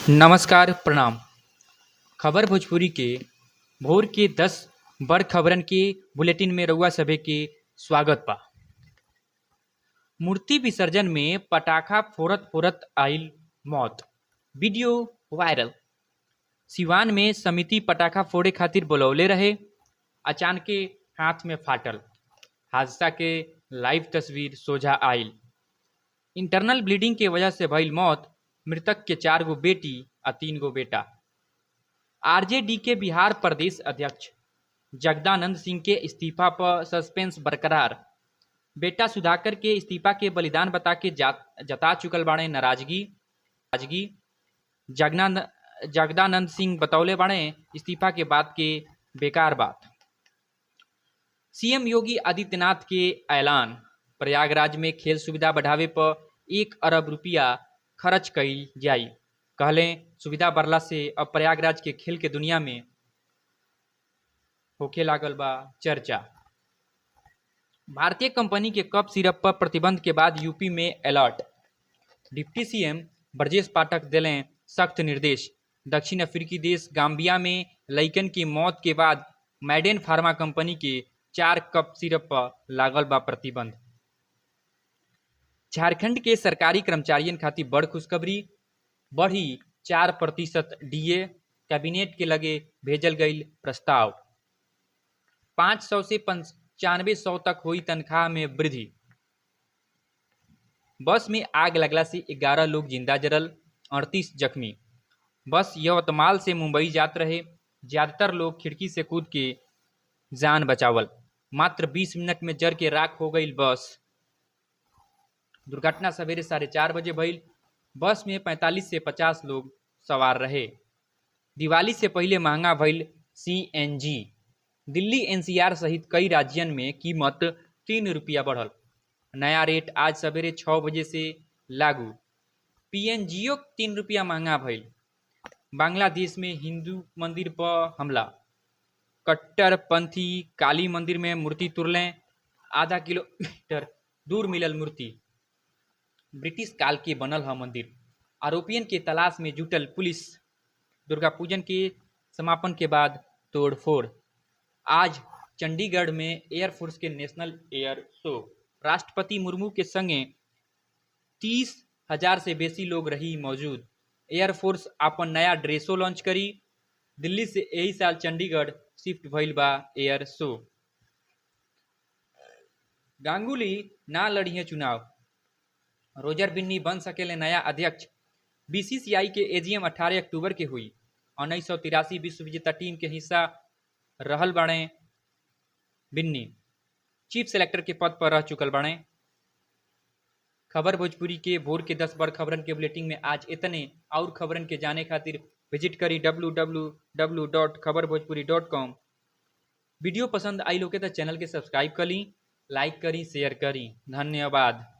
नमस्कार, प्रणाम। खबर भोजपुरी के भोर के 10 बड़ खबरन के बुलेटिन में रउआ सभे के स्वागत बा। मूर्ति विसर्जन में पटाखा फोड़त फोड़त आइल मौत, वीडियो वायरल। सिवान में समिति पटाखा फोड़े खातिर बुलौले रहे, अचानके हाथ में फाटल। हादसा के लाइव तस्वीर सोझा आइल। इंटरनल ब्लीडिंग के वजह से भइल मौत। मृतक के 4 गो बेटी आ 3 गो बेटा। आरजेडी के बिहार प्रदेश अध्यक्ष जगदानंद सिंह के इस्तीफा पर सस्पेंस बरकरार। बेटा सुधाकर के इस्तीफा के बलिदान बता के जता चुकल बाड़े नाराजगी। जगदानंद सिंह बतौले बाड़े इस्तीफा के बाद के बेकार बात। सीएम योगी आदित्यनाथ के ऐलान, प्रयागराज में खेल सुविधा बढ़ावे पर 1 अरब रुपया खर्च कईल जाई। कहले सुविधा बढ़ला से अब प्रयागराज के खेल के दुनिया में होखे लागल बा चर्चा। भारतीय कंपनी के कफ सिरप पर प्रतिबंध के बाद यूपी में alert. Deputy CM Brajesh Pathak दिलें सख्त निर्देश। दक्षिण अफ्रीकी देश गाम्बिया में लइकन की मौत के बाद मैडेन फार्मा कंपनी के 4 कफ सिरप पर लागल बा प्रतिबंध। झारखंड के सरकारी कर्मचारियन खातिर बड़ खुशखबरी, बढ़ी 4% डीए। कैबिनेट के लगे भेजल गईल प्रस्ताव। 500 से 9500 तक हुई तनख्वाह में वृद्धि। बस में आग लगला से 11 लोग जिंदा जरल, 38 जख्मी। बस यवतमाल से मुंबई जात रहे, ज्यादातर लोग खिड़की से कूद के जान बचावल। मात्र 20 मिनट में जर के राख हो गई बस। दुर्घटना सवेरे 4:30 बजे भइल। बस में 45 से 50 लोग सवार रहे। दिवाली से पहले महंगा भइल सीएनजी। दिल्ली एनसीआर सहित कई राज्यन में कीमत 3 रुपया बढ़ल। नया रेट आज सवेरे 6 बजे से लागू। पीएनजीओ 3 रुपया महंगा भइल। बांग्लादेश में हिंदू मंदिर पर हमला। कट्टरपंथी काली मंदिर में मूर्ति तुरलें, आधा किलोमीटर दूर मिलल मूर्ति। ब्रिटिश काल के बनल है मंदिर। आरोपियन के तलाश में जुटल पुलिस। दुर्गा पूजन के समापन के बाद तोड़फोड़। आज चंडीगढ़ में एयरफोर्स के नेशनल एयर शो। राष्ट्रपति मुर्मू के संगे 30,000 से बेसी लोग रही मौजूद। एयरफोर्स अपन नया ड्रेसो लॉन्च करी। दिल्ली से यही साल चंडीगढ़ शिफ्ट भइल बा एयर शो। गांगुली ना लड़िए चुनाव, रोजर बिन्नी बन सकेले नया अध्यक्ष। बीसीसीआई के एजीएम 18 अक्टूबर के हुई। 1983 विश्व विजेता टीम के हिस्सा रहल बाड़े बिन्नी। चीफ सेलेक्टर के पद पर रह चुकल बाड़े। खबर भोजपुरी के भोर के 10 बड़ खबरन के बुलेटिन में आज इतने। और खबरन के जाने खातिर विजिट करी www.khabarbhojpuri.com। वीडियो पसंद आई लोके तो चैनल के सब्सक्राइब करी, लाइक करी, शेयर करी। धन्यवाद।